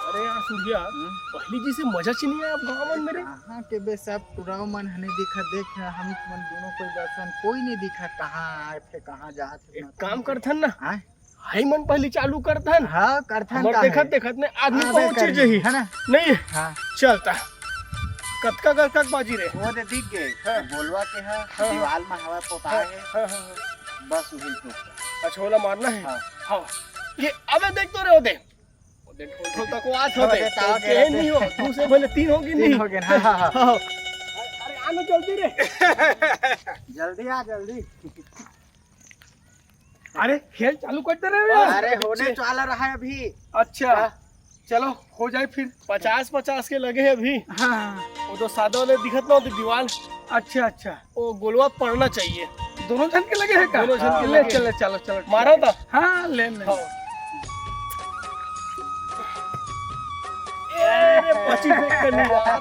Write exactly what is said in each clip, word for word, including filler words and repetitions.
अरे यार सूर्या, हम्म? पहली जैसे मजा च नहीं आय अब गाँव मन में रे। कहाँ के बे, सब टुराव मन हने दिखत, देख हम मन दोनों कोई बसन, कोई नहीं दिखत, कहाँ आत हे, कहाँ जात हे, एक काम करथन ना, हाँ? हाई मन पहली चालू करथन। हाँ, करथन हमर का देखत है? देखत में आदमी हाँ, पहुंचे कर जही। है ना? नहीं? हाँ। चलता। कतका कतका बाजी रे? वो दे दिख गए। हाँ। गोलवा के है, हाँ, हाँ। दीवाल में हवा पोता हाँ, है। हाँ, हाँ, हाँ। बस वही तो। अच्छा, ओला मारना है? हाँ। हाँ। ये अबे देख तो रे, वो दे। वो दे, ढोल, ढोल तक वो आज हाँ, होते। बता, तो आगे के रहते। नहीं हो, दू से भले तीन होगी तीन नहीं। हो गए, हाँ, हाँ, हाँ। हाँ। अरे, आना जल्दी रे। जल्दी आ, जल्दी। अरे, खेल चालू कर दे रहे हो यार। अरे, होने वाला रहा है अभी। अच्छा, हाँ। चलो, हो जाए फिर। पचास पचास के लगे है अभी। हाँ, हाँ। वो जो सादा वाले दिखत ना होते दीवाल, अच्छा, अच्छा। वो गोलवा पड़ना चाहिए। दोनों जन के लगे है का? दोनों जन के ले, लगे। चलो, चलो, चलो। मारा था? हाँ, ले, ले। हाँ। ए, रे, पच्चीस एक करनी यार।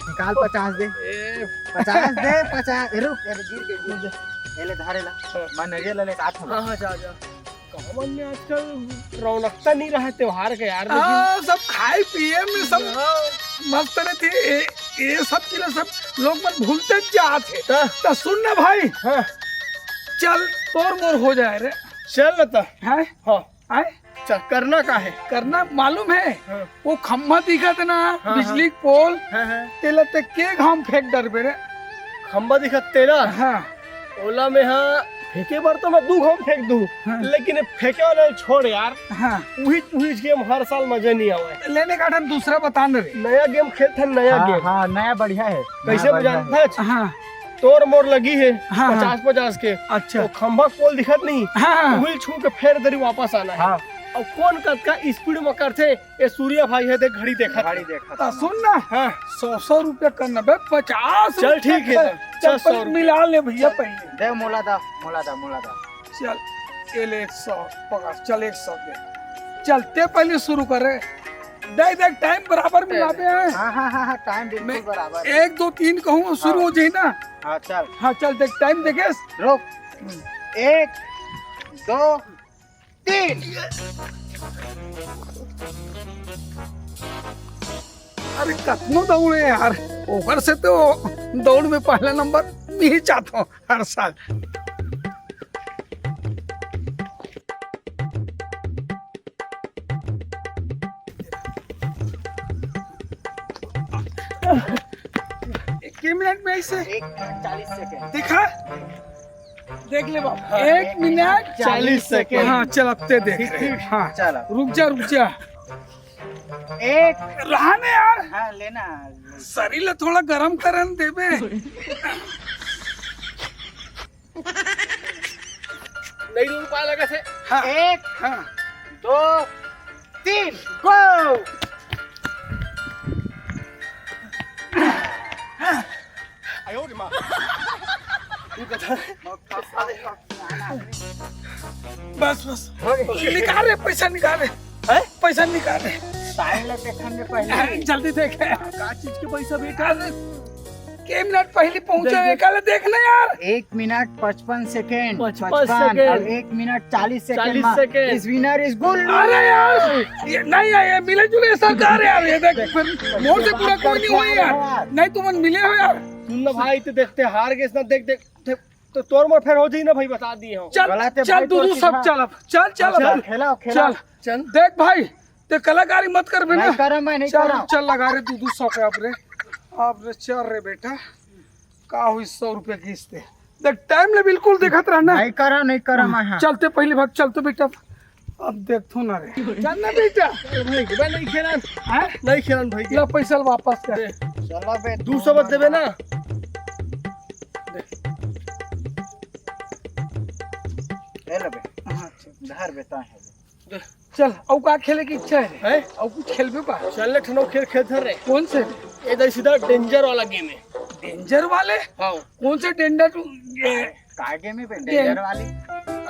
निकाल पचास दे। ए। पचास दे, पचास। ए, रुक, ए, गिर गए, गिर गए। ए, ले, धारे ला। हाँ। मैं नरियल ले साथ में। हाँ, हाँ, जा, जा। गाँव मन में आजकल रौनकता नहीं रहा त्योहार के यार, लेकिन हाँ, सब खाए पिए में सब हाँ। मस्त रहते। ए, ये सब चीज सब लोग मन भूलते जात हे। हाँ। तो सुन ना भाई, हाँ। चल तोर मोर हो जाए रे। चल ना तो। हैं? हाँ। आए? चल, करना का है? करना मालूम है? हाँ। वो खंभा दिखत ना, हाँ, बिजली हाँ। के पोल, हाँ, हाँ। तेला ते के घाम फेंक डरबे रे? खंभा दिखत तेला? हाँ। ओला में हाँ, फेंके बर तो मैं दू घाम फेंक दू, हाँ। लेकिन ये फेंके वाला छोड़ यार। हाँ। उही, उही गेम हर साल मजा नहीं आवे। लेने का ढंग दूसरा बता न रे। नया गेम खेलथन, नया हाँ, गेम। हाँ, नया बढ़िया है। कैसे नया बढ़िया बजान है। था? हाँ। तोर मोर लगी है, हाँ, हाँ। पचास पचास के। अच्छा। तो खंभा पोल दिखत नहीं, हाँ, हाँ। उही छू के फेर दरी वापस आना है। हाँ। और कौन कतका स्पीड में करथे, ये सूर्या भाई है, देख घड़ी देखत घड़ी है। देखत तो है। सुन ना, हाँ। सौ, सौ रुपया कर ना बे, पचास चल रुपया ठीक है, कर। चल, चल सौ रुपया। मिला ले भैया चल, पहले। दे मोला दा, मोला दा, मोला दा। चल, ये ले एक सौ, पकड़, चल एक सौ दे। चल, ते पहले शुरू कर रे। देख, देख, टाइम बराबर मिलाते हैं। हाँ, हाँ, हाँ, हाँ, टाइम बिल्कुल मैं बराबर है। एक, दो, तीन कहूँ, शुरू हाँ। हो जाए ना। हाँ, चल। हाँ, चल, देख, टाइम देखे? रुक। हम्म। एक, दो, तीन। अरे, कतनो दौड़े यार, ओकर से तो दौड़ में पहला नंबर मैं ही चाहता हूँ हर साल। एक मिनट में ऐसे एक मिनट चालीस सेकंड। देखा, देख ले बाबू, हाँ, एक मिनट चालीस सेकंड। हाँ, चल, अब ते देख। ठीक, ठीक। हाँ, चल, अब। रुक जा, रुक जा। एक रहा ना यार। हाँ, लेना। शरीर ला थोड़ा गरम करन देबे। नहीं, रुक पा लगा से। हाँ। एक, हाँ। दो, तीन, गो। बस, बस। हो गई। निकाल रे, पैसा निकाल रे। हैं? पैसा निकाल रे। टाइम ला देखन दे पहले। अरे, जल्दी देख। का चीज के पैसा बेटा? अरे, के मिनट पहले पहुंचा देख, है, देख। काले देख ना यार। एक मिनट पचपन सेकंड। पचपन पचपन सेकंड। और एक मिनट चालीस सेकंड चालीस में। Second. This winner is Gullu। अरे यार, ये नहीं है, ये मिले जुले सरकार है यार, ये देख, फिर मोर से पूरा कोई नहीं हुआ यार। नहीं, तुमन मिले हो यार। सुन ना भाई, तो देखते हार गए ना, देख, देख, देख, तो तोर मोर फेर हो जाई ना भाई, बता दिए हो। चल, गलत है चल, भाई, दू, तोर दू सब कितना चल अब, चल, चल, चल, अब। खेला, खेला। चल, चल। देख भाई, ते कलाकारी मत कर बे ना। नहीं करा, मैं नहीं चल, करा। चल, लगा रे दू, दू सौ के अब रे। अब रे, चल रे बेटा, का हुई सौ रुपया किस्त है। देख, टाइम ले बिल्कुल देखत रहना। नहीं करा, नहीं करा, मैं हाँ। चलते पहले भाग, चलते बेटा। अब देखथो ना रे। चल ना बेटा। चल भाई, मैं नहीं खेलन। हैं? नहीं खेलन भाई। ला पैसा वापस कर। दे। चला बे, दू सौ बस देबे ना। दे। ले ले बे। हाँ, चल। धर बे, ता है। दे। चल, अउ का खेले की इच्छा है? हैं? अउ कुछ खेलबे बा? चल ले, ठनो खेल खेलत रे। कौन से? ये तो सीधा डेंजर वाला गेम है। डेंजर वाले? हाँ। कौन से डेंजर तू, ये का गेम है बे? डें- डेंजर वाली?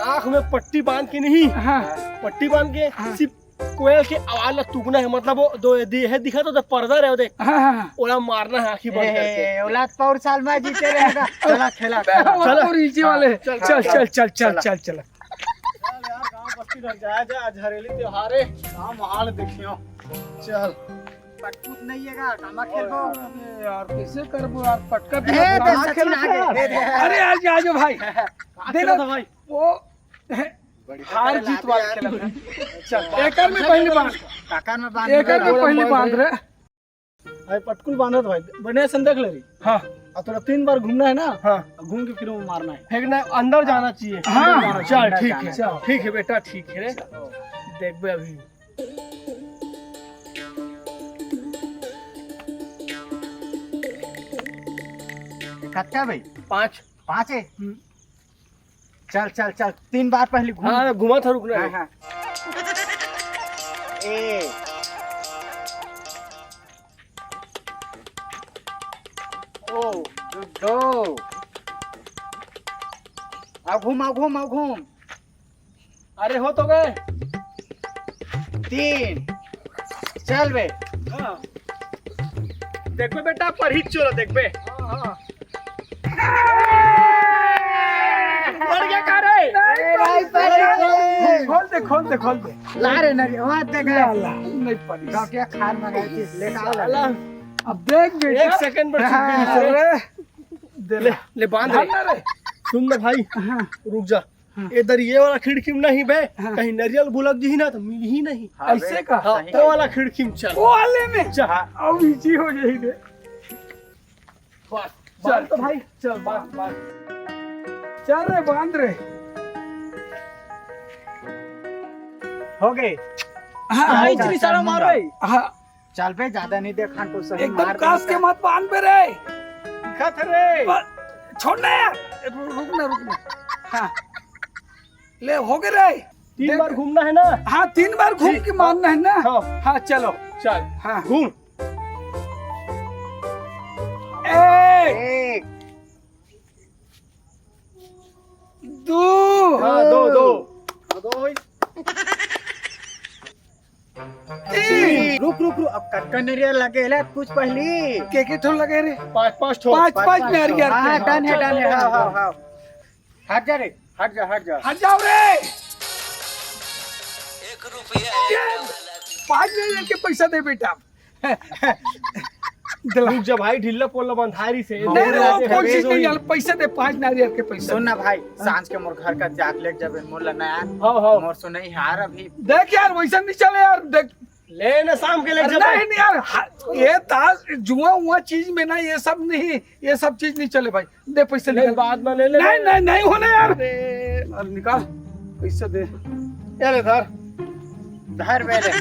आँख में पट्टी बांध के नहीं। हाँ। पट्टी बांध के हाँ। सिर्फ कोयल के आवाज ला तुकना है, मतलब वो दो दे है दिखा तो, तो पर्दा रहे हो देख। हाँ, हाँ, हाँ। ओला मारना है आँखी बंद ए, करके। ओला तो और साल में जीते रहेगा। चला खेला, खेला। वो चला। और इजी वाले। हाँ, चल, चल, चल, चल, चल, चला। चल, चल। जा, जा, आज हरेली त्योहार हे, काम हाल देखियो। चल। पटकूत नहीं है का? कामा खेलबो? अरे यार, कैसे करबो यार? पटका ए, बिना दे, कहाँ सचिन खेलबो आगे, यार? दे, दे। अरे यार, आ जाओ भाई। कहाँ दे खेलत ना। है भाई? वो बढ़िया हार खेला जीत वाला यार। खेला था। चल, एकर में पहली बांध। काकर में बांध एकर में दे। पहली बांध रे। भाई पटकुल बांधत भाई, बढ़िया से देख ले रही। हाँ। और थोड़ा तीन बार घूमना है ना? हाँ। और घूम के फिर वो मारना है। फेंकना है, अंदर जाना चाहिए। हाँ। अंदर जाना चाहिए। चल, ठीक है। चल। ठीक है बेटा, ठीक है रे। देखबे अभी। कत्ता भाई? पाँच। पाँच है? हम्म। चल, चल, चल, तीन बार पहले घूम। हाँ, घुमा था, रुकना हाँ, है। हाँ। ए। ओ, दो। आओ घूम, आओ घूम, आओ घूम। अरे हो तो गए। तीन। चल बे। हाँ। देखबे बेटा, पर ही चोला देखबे। हाँ, हाँ। पड़ गया का रे? नहीं, नहीं, नहीं, नहीं। खोल दे, खोल दे, खोल दे। ला रे, नहीं, वहाँ दे गए। ला, ला, नहीं पड़ी। डॉक्टर खान मंगाई थी, लेकर आ ला। साला। अब देख बेटा। एक सेकंड पर हाँ। छुट्टी नहीं, सर। दे ले, ले। ले बांध रे। बांध ना रे। सुन ना भाई, हाँ। रुक जा। हाँ। इधर ये वाला खिड़की में नहीं बे, हाँ। कहीं नरियल गुलक जी ना तो मिली ही नहीं। हाँ, ऐसे बे, का? हाँ, सही तो बात वाला है। खिड़की में चल। वो वाले में? चल। हाँ। अब इजी हो जाएगी। बस, चल। बांध तो भाई, चल, बांध, बांध। चल रे, बांध रे। हो गए। हाँ, हाँ, हाँ, इतनी चल, सारा चल, मार चल। रही। हाँ। चल बे, ज्यादा नहीं देखा तो सही एकदम मार कास के देता। मत बांध बे रे। दिखत रे। बस, छोड़ ना यार। रु-, रुक ना, रुक ना। हाँ। ले, हो गए रे। तीन देख। बार घूमना है ना? हाँ, तीन बार घूम ठीक। के मारना है ना? हाँ। हाँ, चलो। चल। हाँ। घूम। ए! एक। दो। हाँ, दो, दो। दो भाई। तीन। रुक, रुक, रुक, अब कतका नरियर लगे ले, कुछ पहली। के के ठो लगे रे? पाँच, पाँच ठो। पाँच, पाँच पाँच, पाँच नरियर हाँ, के। हाँ, डन है, डन है, हाँ, हाँ, हाँ। हट जा रे, हट जा, हट जा। हट जाओ रे। पाँच नरियर के पैसा दे बेटा। दिला। रुक जा भाई, ढिल्ला पोल्ला बंधारी से। नहीं, नहीं, वो कोई चीज नहीं यार, पैसे दे, पाँच नारियल के पैसे। सुन ना भाई, हाँ। सांझ के मोर घर का जाके लेके जाबे, मोर ला ना यार। हाँ, हाँ। मोर सुनई हार अभी। देख यार, वैसा नहीं चले यार, देख। ले ना, शाम के लेके अरे जाबे। नहीं, नहीं यार, हा-, ये ताश, जुआ उआ चीज में ना, ये सब नहीं, ये सब चीज नहीं चले भाई। दे पैसे ले, निकाल। बाद में ले ले। नहीं, नहीं, नहीं होने यार। अरे। अरे निकाल, पैसे दे। ये ले धर। धर बे ले।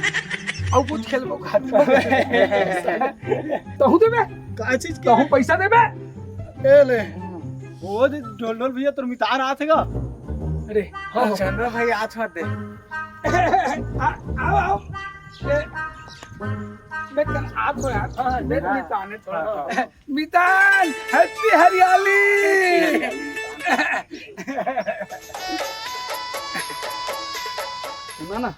अब कुछ खेलबो का? तहू देबे? का चीज के? तहू पैसा देबे? ए ले। वो दे, ढोल ढोल भैया, तोर मितान आत हे गा? अरे, हाँ, हाँ। चंद्र भाई, आत मत दे। आ, आओ, आओ। ए, मैं कल आत हो यार। हाँ, हाँ, मैं हाँ। मितान है थोड़ा। हाँ, हाँ। मितान, happy हरियाली। सुना ना,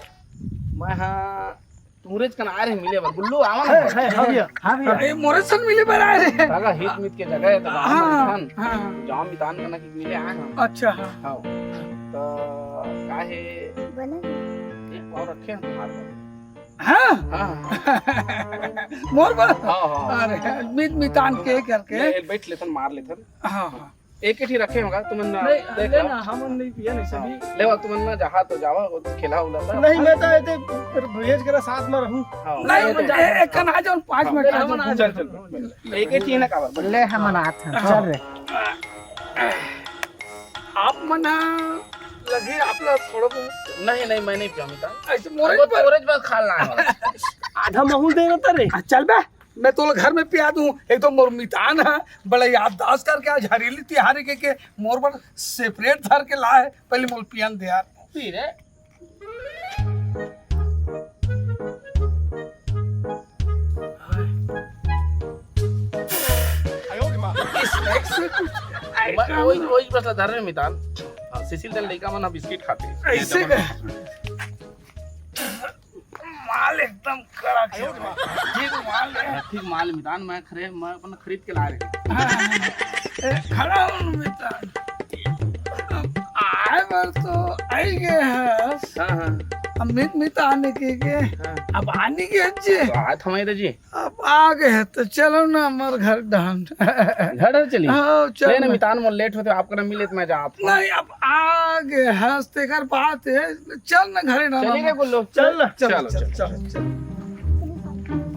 मैं हाँ तुमरेच कन आए रहे मिले बर। गुल्लू, आवा ना। है, है, हाँ भैया, हाँ भैया। ए, मोरे सन मिले बर आए रहे। काका, हित मित के जगह है तो गाँव हाँ, में हाँ, हाँ। जाओ मितान कना कि मिले आए हैं। अच्छा, हाँ। हाँ। तो का है, बोला। एक पाव रखे हैं तुम्हारे। हाँ? हाँ। मोर बर? हाँ, हाँ। अरे, मित मितान के करके। ले, बैठ लेथन, मार लेथन। हाँ, हाँ। एक ही रखे होगा, तुमन ना नहीं, देख ले लो। ना, हमन नहीं पिया नहीं हाँ। सभी। ले वा, तुमन ना जहाँ तो जावा, वो खेला उला था। नहीं, मैं तो ऐसे भेज कर साथ में रहूँ। हाँ। नहीं, ए, ए, एक कन आ जाओ, पाँच हाँ। मिनट आ जाओ। चल, चल। एक ही ना काबर। ले, हमन आत हन, हाँ। चल रे। आप मन ह लगी, आप ला थोड़ा बहुत। नहीं, नहीं, मैं नहीं पिया मितान। ऐसे मोरे अब पर तोरे बस खा ला। आधा महूल दे रहता रे। आ, चल बे, मैं तोला घर में पिया दूं। एक तो मोर मितान है, बड़ा याददाश्त करके आज हरेली तिहारी के, के मोर बर separate धर के ला है। पहले मोल पियन दे यार। पी रे। इस mic से कुछ मैं, वही, वही बस धर रहे मितान। हाँ, सुशील दल लइका मन ह बिस्किट खाते। ऐसे का? माल एकदम कड़क है भाई। ठीक माल है। ठीक माल मितान, मैं खरे-, मैं अपन खरीद के ला रहे। हाँ, हाँ, हाँ। ए, खड़ा हूँ मितान। आ, बर तो आई गे हस। हाँ, हाँ। अब मित मितान के के हाँ। अब आनी के जी। तो आत हमारे जी। अब आ गे हे तो चलो ना हमर घर डहन। घर हर चली? हाँ, चल ले ना ना। मितान, मोर लेट होथे, आपको ना मिले तो मैं जा आप। नहीं, अब आ गे हस तेकर बात हे, चल ना घरे ना चलिए मामा। गुल्लू। चल ना। चलो, चलो, चलो, चलो। चलो, चलो।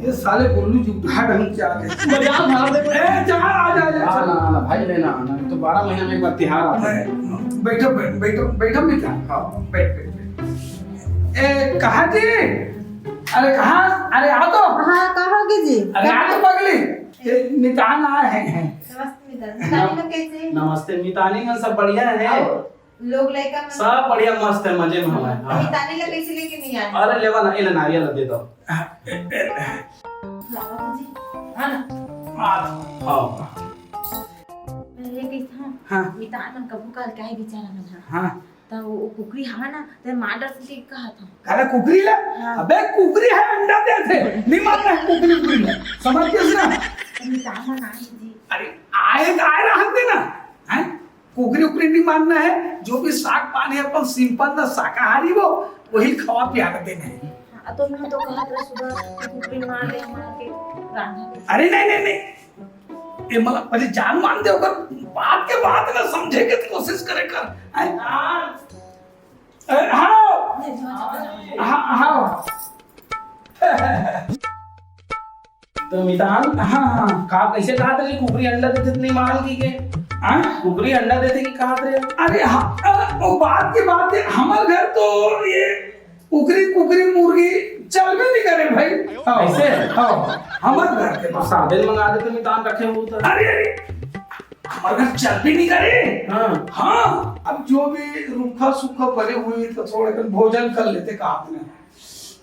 ये साले गुल्लू जी उठा ढंग से आ गए। मजाक मार दे। ए, जा, आ जा, आ जा, ना, चल। ना, ना, भाई, लेना आना, तो बारह महीना में एक बार तिहार आता है। नहीं, बैठो, बैठ, बैठो, बैठो, मितान। हाँ, बैठ, बैठ, बैठ। ए, कहाँ जी? अरे, कहाँ? अरे, आ तो। हाँ, कहाँ के जी? अरे, आ तो पगली। ये मितान आए हैं। नमस्ते मितान। मितान लोग कैसे हैं? नमस्ते, मितानी मन सब बढ़िया है? आओ। लोग लइका मन सब बढ़िया, मस्त है, मजे में हवय। हाँ। मितानी ला कैसे लेके नहीं आए? अरे, लेवा ना, ये ले नारियल दे दो। हाँ, ए, ए, ए। लावा जी, हाँ ना। आ, हाँ। मैं ये कही था, हाँ। मितान मन कभू काल काहे बेचारा मन हा। हाँ। त वो, वो कुकरी हा ना, ते मार डर से कहा था। काला कुकरी ला? हाँ। अबे, कुकरी है, अंडा देथे। नहीं मारना है कुकरी, कुकरी ला। समझ गए ना? तो मितान मन आए जी। अरे, आए तो आए रहन दे ना। हैं? कुकरी उकरी नहीं मारना है, जो भी साग पान है अपन सिंपल ना शाकाहारी वो, वही खवा पिया के देना है। हाँ, तो मैं तो कहत रहा सुबह कि कुकरी मार ले हमारा के रांधा के। अरे नहीं, नहीं, नहीं, ये मतलब पहले जान मान दे, ओकर बात के बात ना समझे के कोशिश करे कर। हैं? अरे हाँ, नहीं, जाओ, जाओ, जाओ। हाँ, हाँ। तो मितान, हाँ, हाँ। का कैसे कहा था कि कुकरी अंडा देथे तो नहीं मारन की के? हाँ? कुकरी अंडा देथे कि कहा थे? अरे हाँ, अ, वो बात की बात है, हमारे घर तो ये कुकरी, कुकरी मुर्गी चल भी नहीं करे भाई। हाँ। ऐसे? हाँ, हमारे घर के तो पास। सादे मंगा देते, मितान रखे हो तो। अरे, अरे, हमारे घर चल भी नहीं करे। हाँ। हाँ, अब जो भी रूखा सूखा पड़े हुए तो थोड़े कन भोजन कर लेते कहा आपने।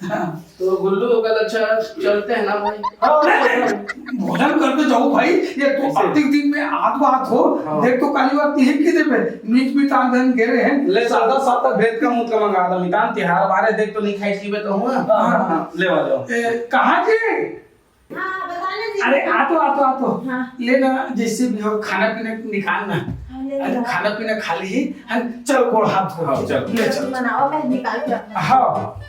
हाँ। तो गुल्लू, कल अच्छा चलते हैं ना भाई? हाँ, नहीं, नहीं, भोजन करके जाओ भाई, ये तो कैसे? आर्थिक दिन में आध बात हो। हाँ। देख तो काली बात यही की देबे, मीट भी तान धन गेरे हैं, ले सादा सादा भेद का मुंह का मंगा दो, मितान तिहार बारे देख तो नहीं खाई पीबे तो हुआ। हाँ, हाँ। हाँ, ले आ जाओ। ए, कहाँ जी? हाँ, बताना जी। अरे, आ तो, आ तो, आ तो। हाँ। ले ना, जैसे भी हो, खाना पीना निकाल ना। हाँ, ले अरे, लो। खाना पीना खा ली, हम चल, गोड़ हाथ धो हाँ, के। चल। ले चल। बनाओ, मैं निकाल के रखना। हाँ।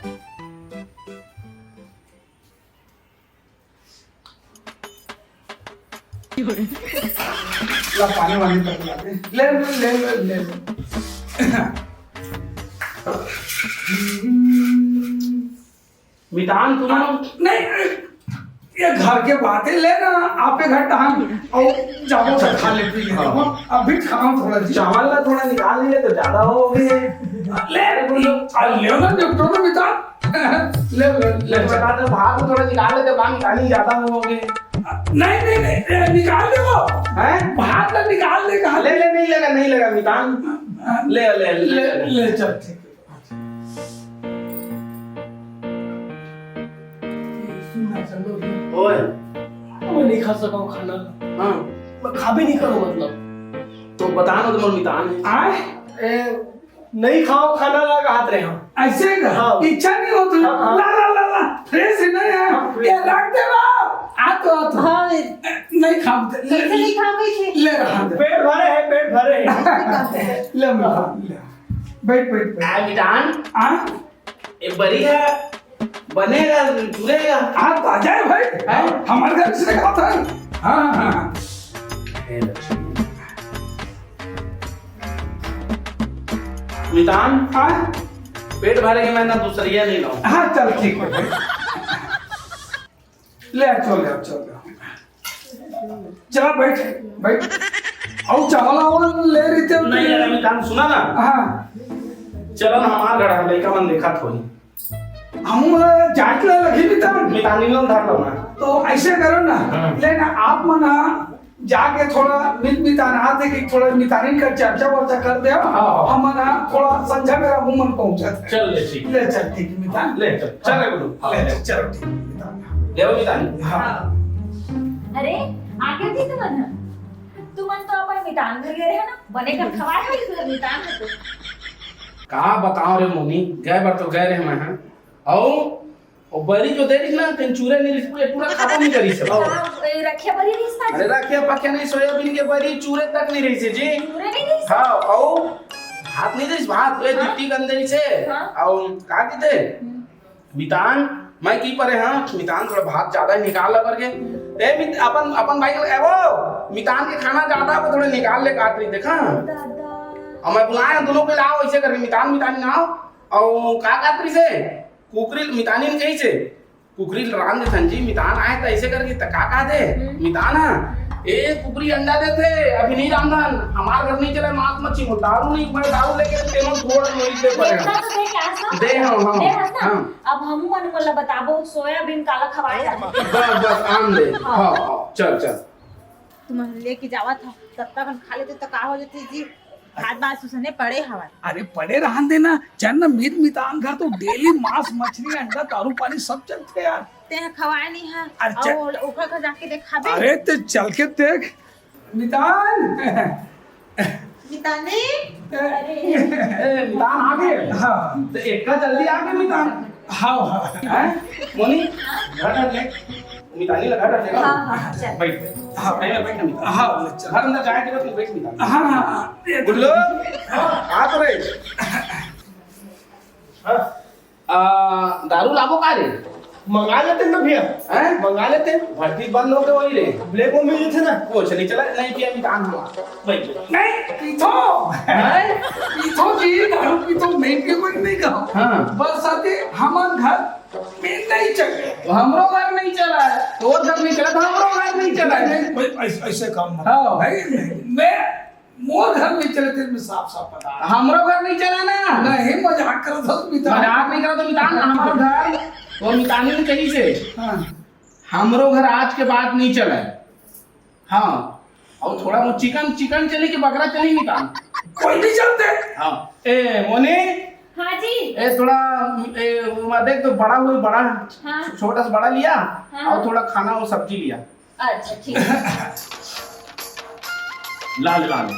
ला, पानी वानी तक ला दे। ले, ले, ले, ले, ले। मितान, तुम लोग नहीं, ये घर के बात है, ले ना, आपे घर टहन और जाओ तो खा ले पी ले। हाँ। अभी खाओ थोड़ा जी। चावल ना थोड़ा निकाल लिए तो ज्यादा हो गए। ले, अरे बोलो। आ, ले ना, निपटो ना मितान। ले, ले, ले, ले, चल। बता दो, भात थोड़ा निकाल लेते, मांग खानी ज्यादा हो गए। नहीं, नहीं, नहीं, ये निकाल दे वो। हैं? भात ना निकाल दे, कहा ले, ले, नहीं लेगा, नहीं लेगा, मितान। हाँ। ले, ले, ले, ले, ले। ले, चल, ठीक है। सुन ना, चलो। ओए। मैं नहीं खा सका हूँ खाना। हाँ। मैं खा भी नहीं करूँ, मतलब। तो बता ना, तुम्हारे मितान है। आए? ए, नहीं खाओ खाना, ला हाथ रहे हो। ऐसे का? हाँ। इच्छा नहीं होती। हाँ, हाँ। ला, ला, ला, ला। फ्रेश है ना यार? हाँ, फ्रेश। ये रख दे ना। आ तो, आ तो। हाँ, ए, नहीं खाओ। कैसे नहीं खाओ, कैसे? ले रहा दे। पेट भरे है, पेट भरे है। ले, मैं खा, ले। बैठ, बैठ, बैठ। आ, मितान। हाँ? ए, बढ़िया बनेगा, जुड़ेगा। हाँ, ताजा है भाई। हैं? हमारे घर से खाता है। हाँ, हाँ, हाँ। हे लक्ष्मी। मितान, हाँ? पेट भरे के मैं ना दूसरिया नहीं लाऊं। हाँ, चल, ठीक है भाई। ले, चल, ले, चल, ले। चला, बैठ, बैठ। अउ चावल वावल ले रहिते हो नहीं, तो अरे मितान, सुना ना। हाँ। चला ना, हमार घर है, लइका मन देखत होही। हम जांच ला लगी मितान। मितानी मन धर लो ना। तो ऐसे करो ना, हाँ। ले ना, आप मन, हाँ, जाके थोड़ा मित मितान आते कि थोड़ा मितानी का चर्चा वर्चा कर दे, हाँ, हाँ। हम ना थोड़ा संझा बेरा हम मन पहुंचत है। चल ले, ठीक। ले चल, ठीक, मितान। ले चल, चल रे गुल्लू। हाँ, ले चल, चलो, ठीक, मितान। देव मितान। हाँ। अरे, आ गए जी तुमन। तुमन तो अपन मितान घर गए रहे ना, बने कर खवाए हो इस मितान में तो। का बताओ रे मोनी, गए बार तो गए रहे मैं, हाँ। अउ ओ बरी जो दे रही ना, तेन चूरे नहीं रही, पूरा, पूरा खत्म नहीं करी सब। हाँ, ए, रखिया बरी नहीं था जी। अरे रखिया पखिया नहीं, सोयाबीन के बरी, चूरे तक नहीं रही से जी। चूरे नहीं रही से? हाँ, अउ भात नहीं देस, भात, ए, हाँ। दित्ती कन देस हे। हाँ। अउ का कहिथे? हम्म। मितान, मैं की परे, हाँ, मितान थोड़ा भात ज्यादा ही निकाल ला करके। ए, मित-, अपन, अपन भाई के, ए, वो, मितान के खाना ज्यादा हे, वो थोड़ा निकाल ले, काट रही, देखा? दादा। अउ मैं बुलाए, दोनों को लाओ, ऐसे करके, मितान, मितान लाओ। अउ का काट रही से? कुकरी, मितानी ने कही से, कुकरी ल रांध देथन जी, मितान आए त ऐसे करके त का कहा दे? हम्म। मितान ह, ए कुकरी अंडा देथे, अभी नहीं रांधन, हमार घर नहीं चले मांस मच्छी, वो दारू नहीं, मैं दारू लेके तेनो थोड़ा नहीं दे पड़े। इतना तो दे के आस ना। दे, हाँ, हाँ, दे आस ना। हाँ। अब हमू मन ओला बताबो, सोयाबीन काला खवाए जाथे। बस, बस, आन दे। हाँ। हाँ, हाँ, चल, चल। तुमन लेके जावत हव, तब तक हम खा लेते त का हो जाथे जी? भात बात सुसने पड़े हवय। अरे पड़े रहन देना, चल ना, मीत मितान घर तो डेली मांस, मछली, अंडा, दारू, पानी सब चलथे यार। तें खवाए नहीं है, अरे चल। अउ ओकर घर जाके देखाबे। अरे ते चल के देख, मितान। मितानी? ए, अरे। ए, मितान आ गे? हाँ। त एक्का जल्दी आ गे मितान? हाँ, हाँ। हैं? मोनी, घर डर ले। मितानी लगा डर ले। हाँ, हाँ, चल। बैठ, बैठ। हाँ। ए, बैठ ना मितान। हाँ, चल। घर अंदर जाए के बाद बैठ मितान। हाँ, हाँ, हाँ। गुल्लू, हाँ। आ तो रे। हाँ। आ, दारू लाबो का रे? मंगा लेते ना भैया। हैं? मंगा लेते। भट्टी बंद हो गए वही रे। ब्लैक में मिल जाते ना। वो चली चला, नहीं पिया मितान हमार। भाई। नहीं, पीथो। हैं? पीथो जी, दारू पीथो, नहीं पियो कोई नहीं कहो। हाँ। बस साथी, हमार घर में नहीं चले। तो हमरो घर नहीं चला है। तोर घर नहीं चला, तो हमरो घर नहीं चला है। नहीं, भाई, ऐसे, ऐसे काम मत हाँ। भाई, नहीं, मैं मोर घर नहीं चले, तेरे में साफ साफ बता। हमरो घर नहीं चला ना। नहीं, मजाक करत हस मितान। मजाक नहीं करत मितान, हमरो घर, वो मितानी ने कही से। हाँ। हमरो घर आज के बाद नहीं चले। हाँ। अउ थोड़ा बहुत चिकन, चिकन चली कि बकरा चली मितान? कोई भी चलते। हाँ। ए, मोनी। हाँ जी। ए, थोड़ा, ए, वो मैं देख तो बड़ा हुई, बड़ा। हाँ। छोटा से बड़ा लिया। हाँ। अउ थोड़ा खाना और सब्जी लिया। अच्छा, ठीक है। लाल, लाल।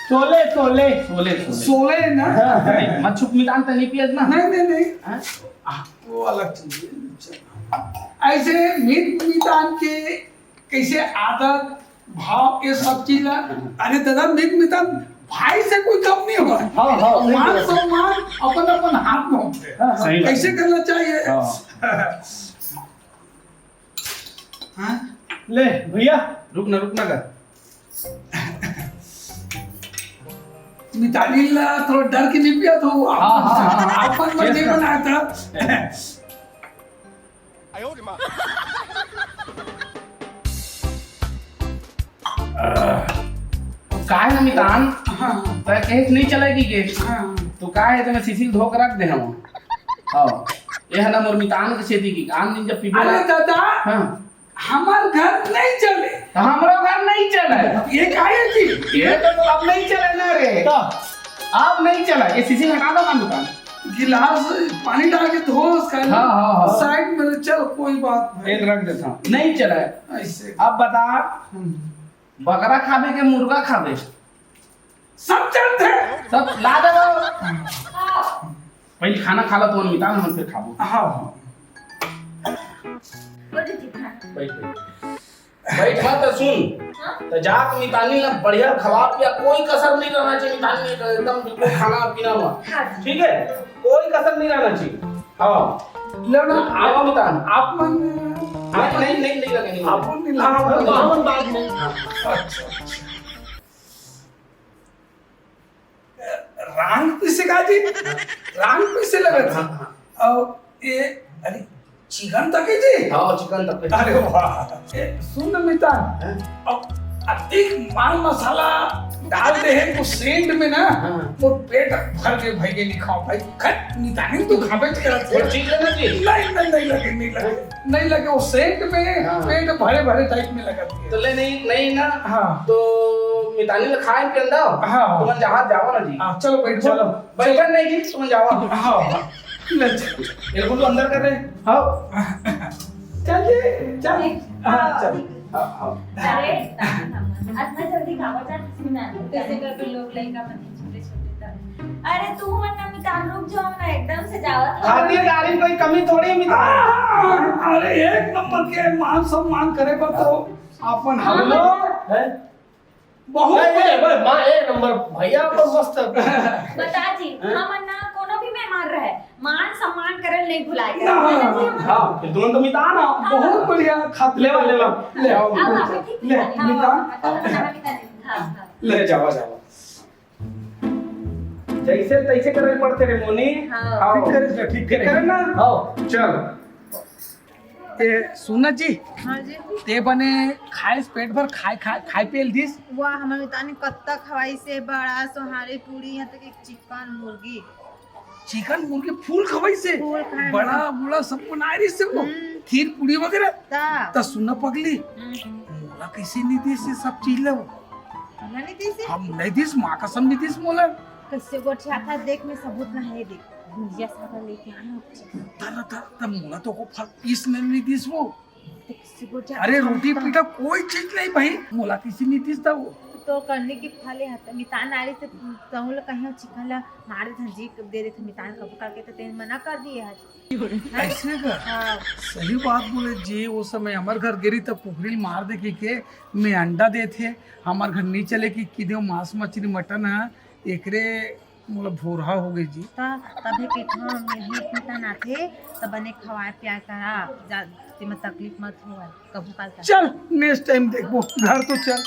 सोले, सोले। सोले, सोले। सोले ना? हाँ, हाँ। मत छुप मितान त नहीं पियत ना? नहीं, नहीं, नहीं। हाँ? आ, वो अलग चीज है। ऐसे मीत मितान के कैसे आदत, भाव, ये सब चीज ला, अरे दादा, मीत मितान भाई से कोई कम नहीं हुआ। हाँ, हाँ, सही मान बात है। सम्मान अपन अपन हाथ में होते हैं। हाँ, हाँ। सही बात कैसे है। करना चाहिए? हाँ। हाँ? ले भैया, रुक ना, रुक ना कर। मितानी ला थोड़ा डर के नहीं पिया तो हाँ, हाँ, हाँ, हाँ। अपन मन नहीं बनाया था। काहे ना मितान? हाँ। तै कहे नहीं चलेगी के? हाँ। तो काहे तो मैं सीसी धो के रख दे हम। हाँ। ये है ना मोर मितान के सेती की। आन दिन जब पीबे अरे ना दादा, हाँ। हमार घर नहीं चले। तो हमरो घर नहीं चले। ये काहे जी? ये तो अब नहीं चले ना रे। तो? अब नहीं चले। ये सीसी हटा दो ना मितान। गिलास पानी डाल के धो उसका हाँ, हाँ, हाँ। साइड में, चल कोई बात नहीं। एक रख देता हूँ। नहीं चले। ऐसे। अब बता, हम्म। बकरा खाबे के मुर्गा खाबे? सब चलते। सब ला देबो। पहले खाना खा ला तो मितान, हम फिर खाबो। हाँ। बैठ, बैठ। बैठ मत सुन। हाँ? तो जाके मितानी ना बढ़िया खवा पिया, कोई कसर नहीं रहना चाहिए मितानी में, एकदम बिल्कुल खाना पीना में। हाँ। ठीक है? कोई कसर नहीं रहना चाहिए। हाँ। लो ना, आवा मितान। आप मन हाँ, नहीं, नहीं, नहीं लगे, नहीं लगे। आप मन नहीं हाँ, लगे। हाँ, हाँ, बाद में। हाँ। अच्छा, अच्छा। रांग पीसे का जी? रांग पीसे लगत हाँ, हाँ। और ये, अरे, चिकन तक है जी? हाँ, चिकन तक है। अरे वाह। ए, सुन ना मितान, हाँ? अब अधिक माल मसाला डाल दे है तो सेंट में ना, हाँ। वो पेट भर के भाई के नहीं खाओ भाई। खैर, मितानी तो खाबे करत है। और चीज लेना जी? नहीं, नहीं, नहीं लगे, नहीं लगे। नहीं लगे, वो सेंट में हाँ। पेट भरे भरे टाइप में लगा दिए। तो ले नहीं, नहीं ना। हाँ। तो मितानी ले खाए के अंडा? हाँ। तुमन जहाज जावा ना जी। हाँ, चलो बैठ चलो। बैठन नहीं जी, तुमन जावा। हाँ, हाँ। ले चल। ये बोलो अंदर कर रहे। हाँ। चल जी, चल। हाँ, चल। हाँ, हाँ। अरे, अतना जल्दी काबर जात हस ना? कैसे कर भी लोग लइका मन छोटे छोटे तक। अरे, तू मन ना मितान रुक जाओ ना, एकदम से जावत हो। खातिरदारी कोई कमी थोड़ी है मितान। अरे, एक नंबर के मान सम्मान करे पर तो अपन हम लोग हैं। बहुत नहीं, बढ़िया। नहीं, माँ एक नंबर भैया, अपन मस्त। बता जी, हमन ना कोनो भी मेहमान रहे, मान सम्मान करल नहीं भुलाए ना, करन। हाँ, फिर तुरंत मितान आ। बहुत बढ़िया। खात लेवा, लेवा। ले आओ। अब आप ठीक ले, है। हाँ, मितान। हाँ, हाँ, हाँ, हाँ। ले जावा, जावा। जैसे तैसे करे पड़ते रे मोनी। हाँ। हाँ। ठीक करे, ठीक ठीक करे करे। ना? हाँ, चल। ए, सुन जी, हाँ जी। ते बने खाए से पेट भर खाए, खाए, खाए पिए ल दिस। वाह, हमारे मितान कत्ता खवाइस हे, बड़ा सोहारी पूरी, यहाँ तक एक चिकन मुर्गी। चिकन मुर्गी फुल खवाइस हे। फुल खाए बड़ा बुला सब बनाए रहिस हे वो। हम्म। खीर पूरी वगैरह। ता। त सुन पगली, हम्म। मोला कैसे नहीं दिस ये सब चीज ला वो? नहीं दिस हे? हम नहीं दिस, माँ कसम नहीं दिस मोला। कैसे गोठियाथा देख में सबूत ना है, देख। भुंजिया सादा लेके आना। तर तर तर मोला तो को फल पीस नहीं, नहीं दिस वो। तो कैसे गोठिया अरे रोटी पीटा कोई चीज नहीं भाई, मोला किसी नहीं दिस था वो। तो करने की फले हत मितान आ रही से तहु ल कहीं चिकन ला मार दे जी, दे दे मितान कबू करके तो तेन मना कर दिए हत। ऐसे का? हाँ। सही बात बोले जी, वो समय हमर घर गिरी तब कुकरी ल मार दे के, के मैं अंडा देथे, हमर घर नहीं चले कि, कि देव मांस मछली मटन है, एकरे मोला भोरहा हो गई जी। ता तभे के ठो मेरी मितान आथे, त बने खवाए पियाए करा, जा, तेमा तकलीफ मत होवय, कभू काल का। चल नेक्स्ट टाइम देखबो, घर तो चल।